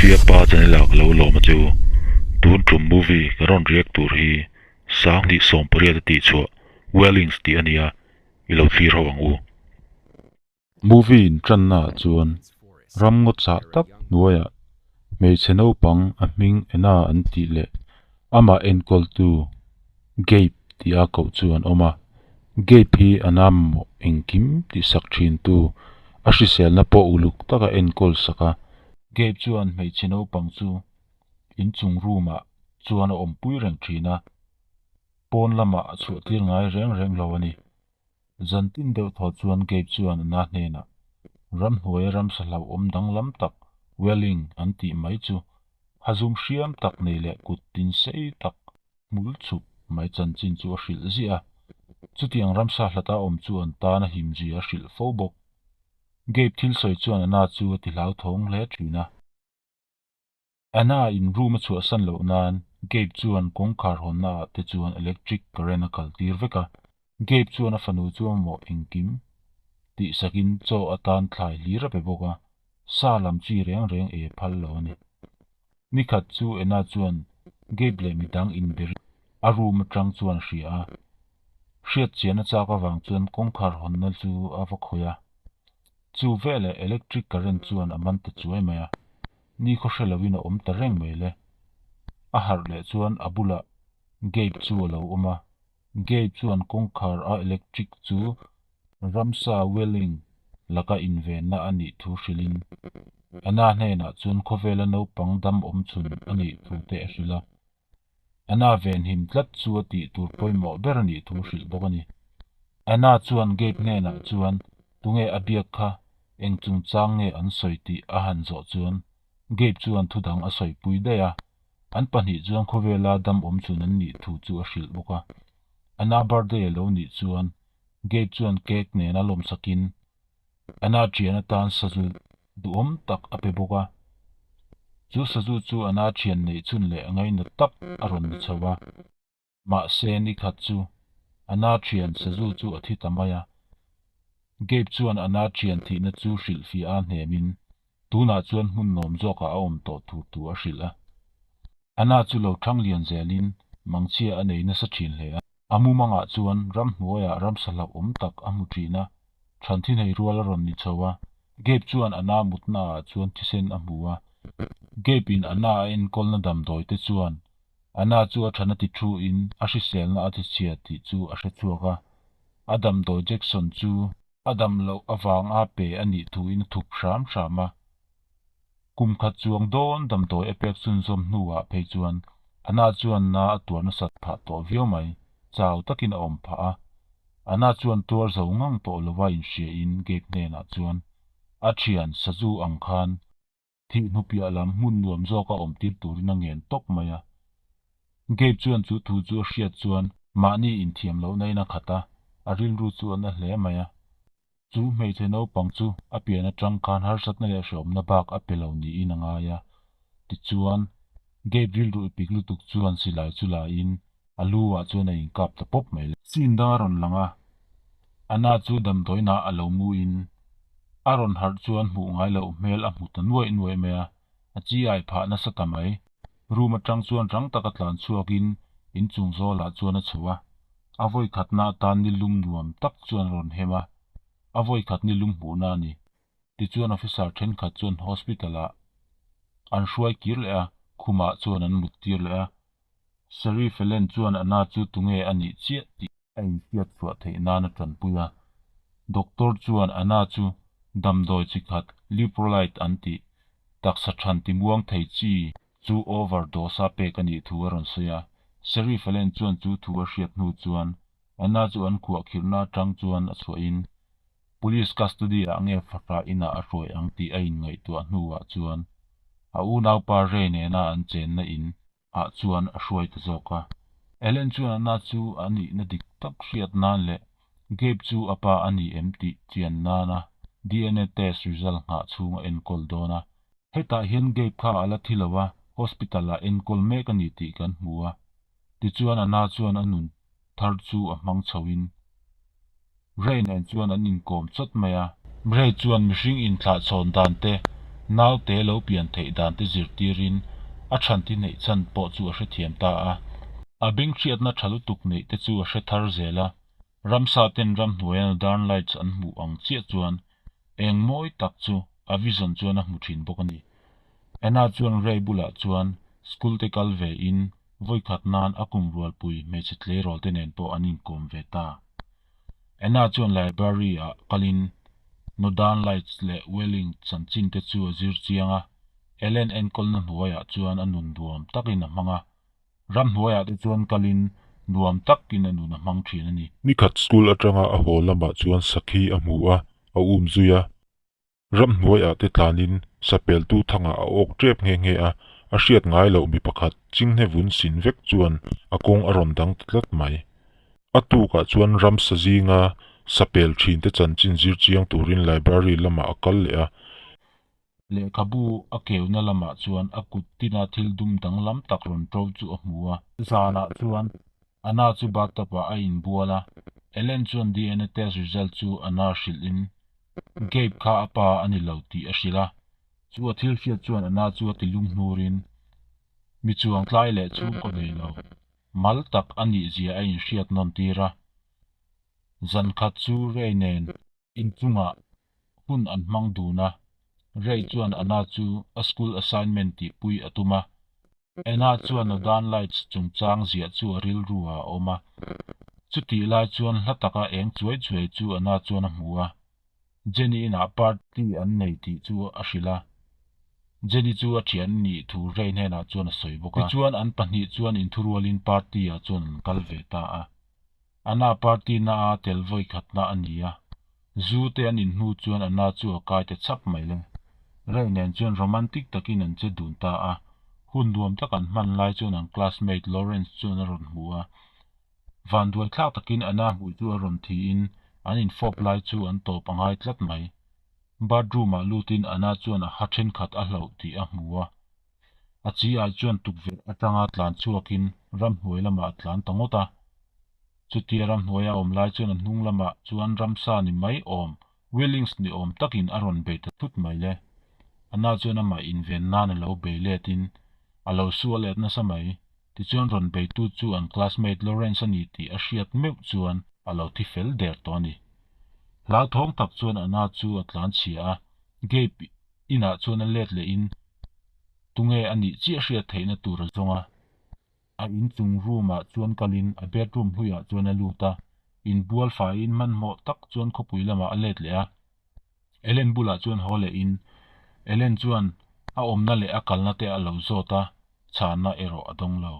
Mafia pa channel ah ka lo lawm a chu. Tun tum movie ka rawn react tur hi 2018 a tih chhuah Wellings tih a nia, i lo thlir ho ang u. Movie in tanna ah chuan ram ngaw chah tak hnuaiah hmeichhe naupang a hming Anna an tih leh amah enkawltu Gabe tih a koh chu an awm a, Gabe hi a namawh engkim tih sak thin tu a hriselna pawh uluk taka enkawl sak a. Gabe chuan hmeichhe naupang chu inchung room ah chuan a awmpui reng thin a, pawn lamah a chhuahtir ngai reng reng lo a ni. Zan tin deuh thaw chuan Gabe chuan Anna hnenah ramhnuaia ramsa hlauhawm danglam tak Welling an tih mai chu hazum hriam tak nei leh kut tin sei tak hmul chhup mai chanchin chu a hrilh ziah a. Chutiang ramsa hlata awm chu an tan a him zia a hrilh fo bawk. Gabe thil sawi chuan Anna chu a ti hlauthawng hle thin a. Anna in room a chhuahsan loh nan Gabe chuan kawngkhar hawnna ah te chuan electric current a kal tir vek a. Gabe chuan a fanu chu a mamawh engkim tih sakin chaw atan thlai hlir a pe bawk a, sa lam chi reng reng ei a phal lo a ni. Nikhat chu Anna chuan Gabe leh midang inbe a room atang chuan a hria a, hriat chian a chak avang chuan kawngkhar hawnna chu a va khawih a. Chu veleh electric current chuan a man ta chuai mai a. Ni khaw hre loin a awm ta reng mai le. A harh leh chuan a bulah Gabe chu a lo awm a. Gabe chuan kawngkhar a electric chu ramsa Welling laka invenna a nih thu hrilhin Anna hnenah chuan khawvela naupang dam awm chhun a nih thu te a hrilh a. Anna venhim tlat chu a tih tur pawimawh ber a nih thu hrilh bawk a ni. Anna chuan Gabe hnenah chuan tunge a biak kha eng chungchang nge an sawi tih a han zawh chuan Gabe chuan thudang a sawipui daih a, an pahnih chuan khawvela dam awm chhun an nih thu chu a hrilh bawk a. Anna birthday a lo nih chuan Gabe chuan cake nena lawmsakin Anna thian atan sazu duhawm tak a pe bawk a. Chu sazu chu Anna thian neih chhun leh ngainat tak a rawn ni chho a. Mahse nikhat chu Anna thian sazu chu a thi ta mai a. Gabe chuan Anna thian thihna chu hrilhfiah a hnemin tunah chuan hmun nuam zawkah a awm tawh tur thu a hrilh a. Anna chu lo thang lian zelin mangchhia a nei nasa thin hle a. A mumangah chuan ramhnuaiah ramsa hlauhawm tak a hmu thin a, chhan thi nei rual a rawn ni chho a. Gabe chuan Anna mutnaah chuan thisen a hmu a. Gabe-in Anna a enkawlna damdawi te chuan Anna chu a thana ti thu in a hriselna a ti chhia tih chu a hre chhuak a. A damdawi Jackson chu a dam loh avanga pe a nih thu in a thup hram hram a. Kum khat chuang dawn damdawi a pek chhunzawm hnuah phei chuan Anna chuan na a tuar nasat phah tawh viau mai, chau takin a awm phah a. Anna chuan tuar zo ngang tawh lova inhria in Gabe hnenah chuan a thian Sazu ang khan Thih hnu piah lam hmun nuam zawka awm tir turin a ngen tawp mai a. Gabe chuan chu thu chu a hriat chuan mahni inthiam lohna in a khat a, a rilru chu a na hle mai a. Chu hmeichhe naupang chu a pian atang khan harsatna leh hrehawmna bak a pe lo niin a ngai a. Tichuan, Gabe rilru i pik lutuk chuan silai chu la in a lu ah chuan a inkap ta pawp mai le. Scene dang a rawn lang a, Anna chu damdawiinah a lo mu in a rawn harh chuan hmuh ngai loh hmel a hmu ta nuaih nuaih mai a, a chi ai phah nasa ta mai. Room atang chuan rang taka tlan chhuak in inchung zawlah chuan a chho a, a vawi khatna atan ni lum nuam tak chuan a rawn hem a, a vawi khat ni lum hmuhna a ni. Tichuan officer thenkhat chuan hospital ah an hruai kir leh a, khumah chuan an mut tir leh a, Sheriff Allen chuan Anna chu tunge a nih chiah tih a inhriat chhuah theih nan a tanpui a. Doctor chuan Anna chu damdawi chi khat Leuprolide an tih, taksa than timuang thei chi chu overdose a pek a nih thu a rawn sawi a. Sheriff Allen chuan chu thu a hriat hnu chuan Anna chu an khuahkhirhna atang chuan a chhuahin Police custody ah nge fahrah inah a hruai ang tih a inngaihtuah hnuah chuan a unaupa Ray nena an chenna in ah chuan a hruai ta zawk a. Ellen chuan Anna chu a nihna dik tak hriat nan leh Gabe chu a pa a ni em tih chian nana DNA test result nghah chhung a enkawl dawn a. Hetah hian Gabe kha a la thi lo a, hospital ah enkawl mek a ni tih kan hmu a. Tichuan Anna chuan a nun thar chu a hmang chhoin Ray nen chuan an inkawm chawt mai a. Ray chuan mihring inthlahchhawn dan te, Naute lo pian theih dan te zirtirin a chhanti neih chhan pawh chu a hrethiam ta a. A beng hriatna tha lutuk neih te chu a hre thar zel a, ramsa ten ramhnuaia Northern Lights an hmuh ang chiah chuan eng mawi tak chu a vision chuan a hmu thin bawk a ni. Anna chuan Ray bulah chuan school te kal ve in vawikhat nan a kum rualpui hmeichhe tleirawl te nen pawh an inkawm ve ta. Anna chuan library ah kalin Northern Lights leh Whaling chanchin te chu a zir chiang a, Ellen enkawlna hnuaiah chuan a nun nuam takin a hmang a, ramhnuaiah te chuan kalin nuam takin a nun a hmang thin a ni. Nikhat school atanga a haw lamah chuan sakhi a hmu a, a um zui a. Ramhnuaiah te tlanin sapeltu thangah a awk tep nghe nghe a, a hriat ngai loh mi pakhat chinghne vun sin vek chuan a kawng a rawn dang ta tlat mai. A tukah chuan ramsa zinga sapel thinte chanchin zir chiang turin library lamah a kal leh a. Lehkhabu a keuna lamah chuan a kut tina thil dum danglam tak rawn ṭo chu a hmu a. Zanah chuan Anna chu bathtub ah a inbual a, Ellen chuan DNA test result chu Anna hrilhin Gabe kha a pa a ni lo tih a hrilh a. Chu a thil hriat chuan Anna chu a ti lunghnur-in mi chuang tlai leh chhungkaw nei lo, mal tak a nih zia a inhriat nawn tir a. Zan khat chu Ray nen inchungah hun an hmang dun a, Ray chuan Anna chu a school assignment tihpui a tum a. Anna chuan Northern Lights chungchang ziah chu a rilru ah a awm a. Chutih lai chuan hla taka eng chuai chuai chu Anna chuan a hmu a. Jenny inah party an nei tih chu a hrilh a. Jenny chu a thian nih thu Ray hnenah chuan a sawi bawk a. Tichuan an pahnih chuan inthurualin party ah chuan an kal ve ta a. Anna party na a tel vawi khatna a ni a, zu te an in hnu chuan Anna chu a kai ta chhap mai le. Ray nen chuan romantic takin an che dun ta a, hun nuam tak an hman lai chuan an classmate Lawrence chuan a rawn hmu a. Vanduai thlak takin Anna hmui chu a rawn thiin an infawp lai chu an tawp a ngai tlat mai. Bathroom ah lutin Anna chuan a ha thenkhat a hlauh tih a hmu a. A chi ai chuan tukverh atanga tlan chhuakin ramhnuai lamah a tlan ta ngawt a. Chutia ramhnuai a awm lai chuan a hnung lamah chuan ramsa ni mai awm, Wheelings ni awm takin a rawn bei ta thut mai le. Anna chuan amah inven nan a lo bei letin a lo sual let nasa mai. Tichuan rawn beitu chu an classmate Lawrence a ni tih a hriat meuh chuan a lo thi fel der tawh a ni. Hlauthawng tak chuan Anna chu a tlan chhia a, Gabe inah chuan a let lehin tunge a nih chiah hriat theihna tur a zawng a. A inchung room ah chuan kalin a bedroom hluiah chuan a lut a, inbual faiin hmanhmawh tak chuan khawpui lamah a let leh a. Ellen bulah chuan haw lehin Ellen chuan a awmna leh a kalna te a lo zawt a, chhanna erawh a dawng lo.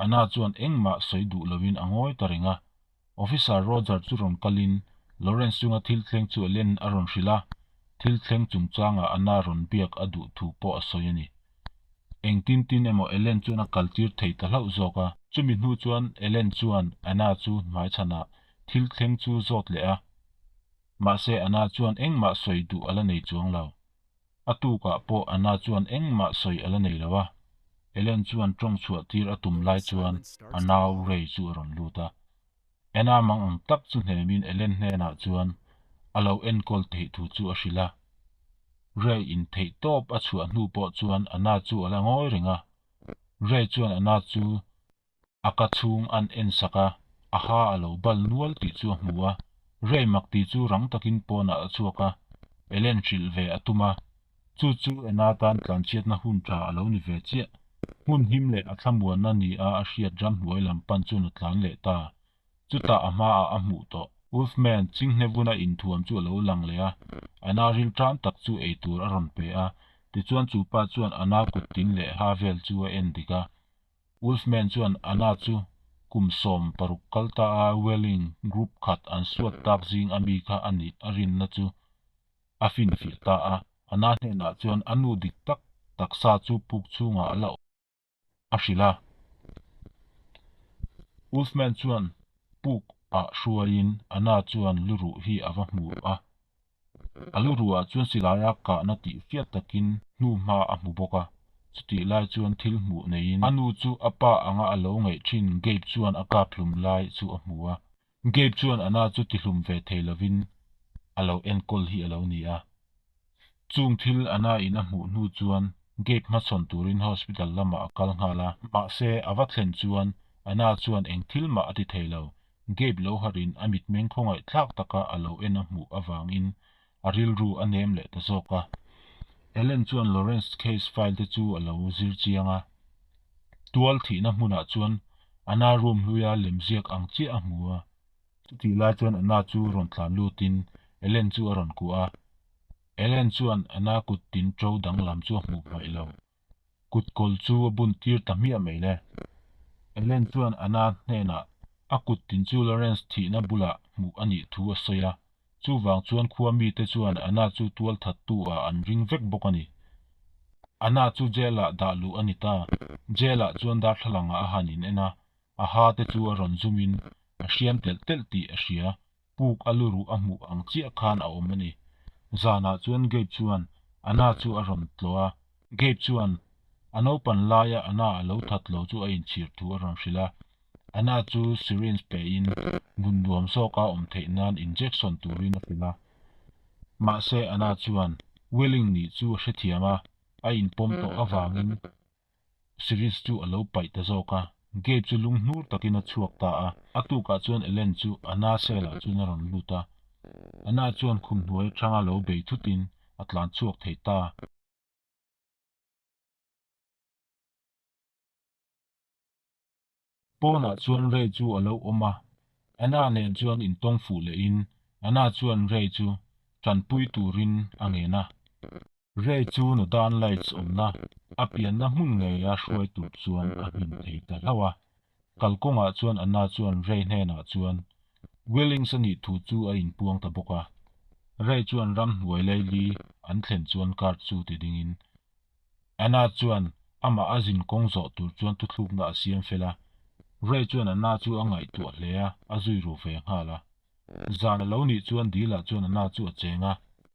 Anna chuan engmah sawi duh loin a ngawi ta reng a. Officer Roger chu rawn kalin Lawrence chunga thil thleng chu Ellen a rawn hrilh a, thil thleng chungchangah Anna rawn biak a duh thu pawh a sawi a ni. Engtin tin emaw Ellen chuan a kaltir thei ta hlauh zawk a. Chumi hnu chuan Ellen chuan Anna chu hmaichhanah thil thleng chu zawt leh a, mahse Anna chuan engmah sawi duh a la nei chuang lo. A tukah pawh Anna chuan engmah sawi a la nei lo a, Ellen chuan tawng chhuah tir a tum lai chuan a nau Ray chu a rawn lut a. Anna mang ang tak chu hnemin Ellen hnenah chuan a lo enkawl theih thu chu a hrilh a. Ray in theih tawp a chhuah hnu pawh chuan Anna chu a la ngawi reng a. Ray chuan Anna chu A ka chhung an en sak a, a ha a lo bal nual tih chu a hmu a. Ray mak tih chu rang takin pawnah a chhuak a, Ellen hrilh ve a tum a. Chu chu Anna tan tlanchhiatna hun tha a lo ni ve chiah. Hmun him leh a thlamuanna ni a a hriat ramhnuai lam pan chuan a tlan leh ta. Chutah a hmaah a hmuh tawh. Wolfman chinghne vuna inthuam chu a lo lang leh a, Anna ril tan tak chu eitur a rawn pe a. Tichuan chu pa chuan Anna kut tin leh ha vel chu a en dik a. Wolfman chuan Anna chu kum 16 kal ta a Whaling group khat an suat tak zing a mi kha a nih a rinna chu a finfiah ta a. Anna hnenah chuan a nu dik tak taksa chu puk chhungah a la a hrilh a. Wolfman chuan puk ah hruaiin Anna chuan luruh hi a va hmu a. A lu ruah chuan silaia kahna tih fiat takin hnu hma a hmu bawk a, chutih lai chuan thil hmuh neiin a nu chu a pa anga a lo ngaih thin Gabe chuan a kap hlum lai chu a hmu a. Gabe chuan Anna chu tihlum ve thei lovin a lo enkawl hi a lo ni a. Chung thil Anna in a hmuh hnu chuan Gabe hmachhawn turin hospital lamah a kal nghal a. Mahse, a va thlen chuan Anna chuan eng thil mah a ti thei lo. Gabe lo harhin a mitmeng khawngaih thlak taka a lo en a hmuh avangin a rilru a nem leh ta zawk a. Ellen chuan Lawrence case file te chu a lo zir chiang a. Tual thihna hmunah chuan Anna room hluia lemziak ang chiah a hmu a. Chutih lai chuan Anna chu rawn tlan lutin Ellen chu a rawn kuah a. Ellen chuan Anna kut tin ṭo danglam chu a hmuh hmaih lo. Kut kawl chu a bun tir ta hmiah mai le. Ellen chuan Anna hnenah a kut tin chu Lawrence thihna bulah hmuh a nih thu a sawi a. Chuvang chuan khua mite chuan Anna chu tualthattu ah an ring vek bawk a ni. Anna chu jail ah dah luh a ni ta. Jail ah chuan darthlalang ah a han in en a, a ha te chu a rawn zum in a hriam telh telh tih a hria. Puk a luruh a hmuh ang chiah khan a awm a ni. Zanah chuan Gabe chuan Anna chu a rawn tlawh a. Gabe chuan a naupan laia Anna a lo that lo chu a inchhir thu a rawn hrilh a. Anna chu syringe pe in ngun nuam zawka awm theih nan injection turin a hrilh a. Mahse Anna chuan Willing nih chu a hrethiam a, a inpawm tawh avangin Syringe chu a lo paih ta zawk a, Gabe chu lunghnur takin a chhuak ta a. A tukah chuan Ellen chu Anna cell-ah chuan a rawn lut a. Anna chuan khum hnuai atanga lo bei thutin a tlan chhuak thei ta. Pawnah chuan Ray chu a lo awm a, Anna nen chuan intawng fuh lehin Anna chuan Ray chu tanpui turin a ngen a. Ray chu Northern Lights awmna a pianna hmun ngeia hruai tur chuan a hmin thei ta hlauh a. Kalkawngah chuan Anna chuan Ray hnenah chuan Wellings a nih thu chu a inpuang ta bawk a. Ray chuan ramhnuai laili an thlen chuan car chu ti dingin Anna chuan amah a zin kawng zawh tur chuan thuthlukna a siam fel a. Ray chuan Anna chu a ngaihtuah hle a, a zui ru ve nghal a. Zan a lo nih chuan Dila chuan Anna chu a cheng a.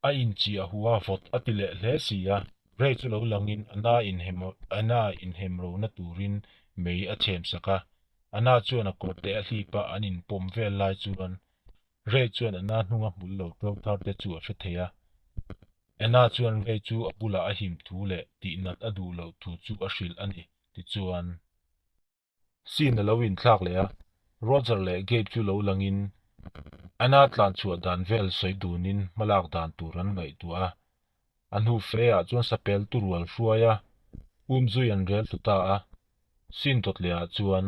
A inchiah hu a, vawt a ti leh hle si a. Ray chu lo langin Anna inhem Anna inhem rona turin mei a chhem sak a. Anna chuan a kawr te a hlip a, an inpawm vel lai chuan Ray chuan Anna hnunga hmul lo ṭo thar te chu a hre thei a. Anna chuan Ray chu a bulah a him thu leh tihnat a duh loh thu chu a hrilh a ni. Tichuan. Scene a lo inthlak leh a, Roger leh Gabe chu lo langin Anna tlan chhuah dan vel sawi dunin hmalak dan tur an ngaihtuah a. A hnu fe ah chuan sapel tu rual hruai a, umzui an rel thlu ta a. Scene dawt leh ah chuan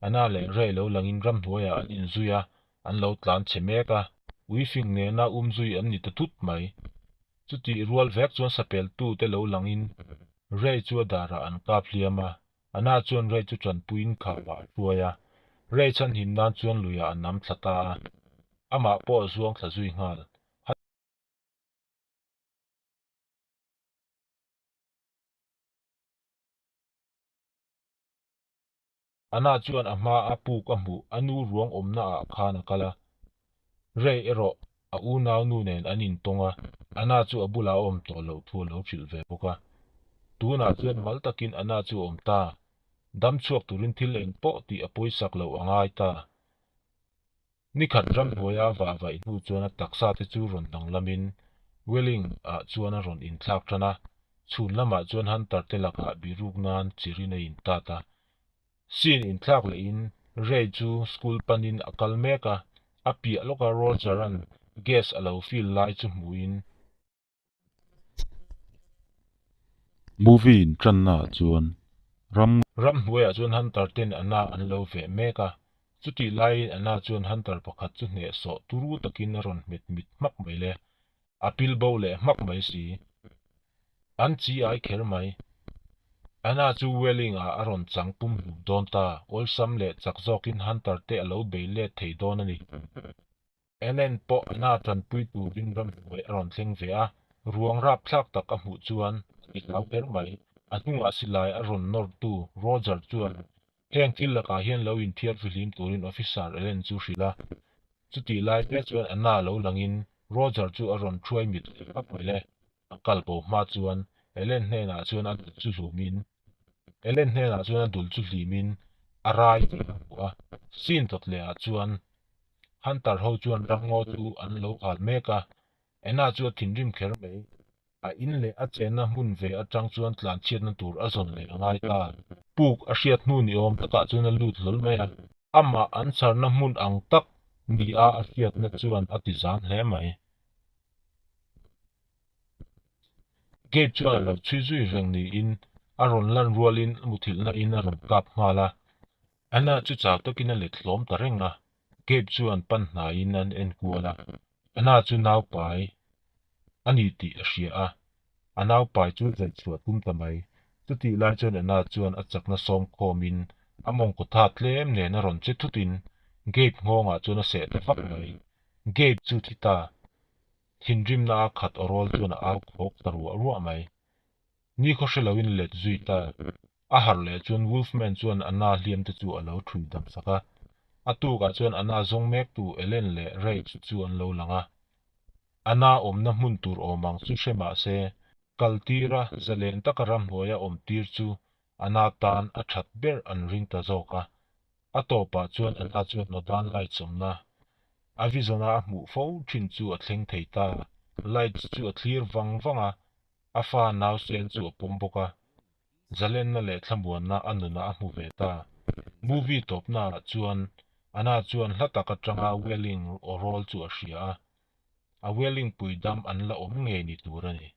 Anna leh Ray lo langin ramhnuaiah an inzui a, an lo tlan chhe mek a. Uifing nena umzui an ni ta thut mai. Chutih rual vek chuan sapel tu te lo langin Ray chu a darah an kap hliam a, Anna chuan Ray chu tanpuiin khamah a hruai a, Ray chhanhim nan chuan luiah a nam thla ta a, amah pawh a zuang thla zui nghal. Anna chuan a hma a puk a hmuh a nu ruang awmna ah khan a kal a, Ray erawh a unau nu nen an intawng a, Anna chu a bulah a awm tawh loh thu a lo hrilh ve bawk a. Tunah chuan mal takin Anna chu a awm ta, dam chhuak turin thil eng pawh tih a pawisak loh a ngai ta. Nikhat ramhnuaia vah vaih hnu chuan a taksa te chu rawn danglamin Welling ah chuan a rawn inthlak tan a, chhun lamah chuan Hunter te lakah bihruk nan chirin a intat a. Scene inthlak lehin Ray chu school panin a kal mek a, a piah lawka Roger-a'n gas a lo fill lai chu hmuhin. Movie intanna ah chuan ram. Ramhnuaiah chuan Hunter ten Anna an lo veh mek a, chutih laiin Anna chuan Hunter pakhat chu hnehsawh turu takin a rawn hmet mit hmak mai le, a pil bo leh hmak mai si. An chi ai kher mai. Anna chu Welling ah a rawn chang pum hlum dawn ta, awlsam leh chak zawkin Hunter te a lo bei let thei dawn a ni. Ellen pawh Anna tanpui turin ramhnuai a rawn thleng ve a, ruang rapthlak tak a hmuh chuan a ti hlau kher mai. A hnungah silai a rawn nawrtu Roger chuan heng thil lakah hian lo inthiar fihlim turin Officer Ellen chu hrilh a. Chutih lai mek chuan Anna lo langin Roger chu a rawn thuai mit leh hmak mai le. A kal bo hma chuan Ellen hnenah chuan a dul chu hlumin Ellen hnenah chuan a dul chu hlimin a rai tih a hmu a. Scene dawt leh ah chuan Hunter ho chuan ramngaw chu an lo hal mek a, Anna chu a thinrim kher mai. A in leh a chenna hmun ve atang chuan tlanchhiatna tur a zawn leh a ngai ta. Puk a hriat hnu ni awm takah chuan a lut hlawl mai a. Amah an chharna hmun ang tak nia a hriatna chuan a ti zam hle mai. Gate chuan a lo chhui zui reng niin a rawn lan rualin muthilhna in a rawn kap nghal a. Anna chu chau takin a let hlawm ta reng a. Gabe chu an pan hnaiin an en kual a, Anna chu naupai a ni tih a hria a, a naupai chu zaih chhuah tum ta mai. Chutih lai chuan Anna chuan a chakna sawm khawmin a mawngkaw tha tlem nen a rawn che thutin Gabe nghawngah chuan a seh ta vak mai. Gabe chu thi ta. Thinrimna a khat awrawl chuan a au khawk ta ruah ruah mai. Nikhaw hre loin let zui ta. A harh leh chuan Wolfman chuan Anna hliam te chu a lo thui dam sak a. A tukah chuan Anna zawng mektu Ellen leh Rach chu an lo lang a. Anna awmna hmun tur awm ang chu hre mah se, kal tira zalen taka ramhnuaia awm tir chu Anna tan a that ber an ring ta zawk a. A tawpah chuan Anna chuan Northern Lights awmna a vision-a a hmuh fo thin chu a thleng thei ta. Lights chu a thlir vang vang a, a fa nausen chu a pawm bawk a. Zalenna leh thlamuanna a nunah a hmu ve ta. Movie tawpnaah chuan Anna chuan hla tak atanga Welling aw rawl chu a hria a, a Welling pui dam an la awm ngei ni tur a ni.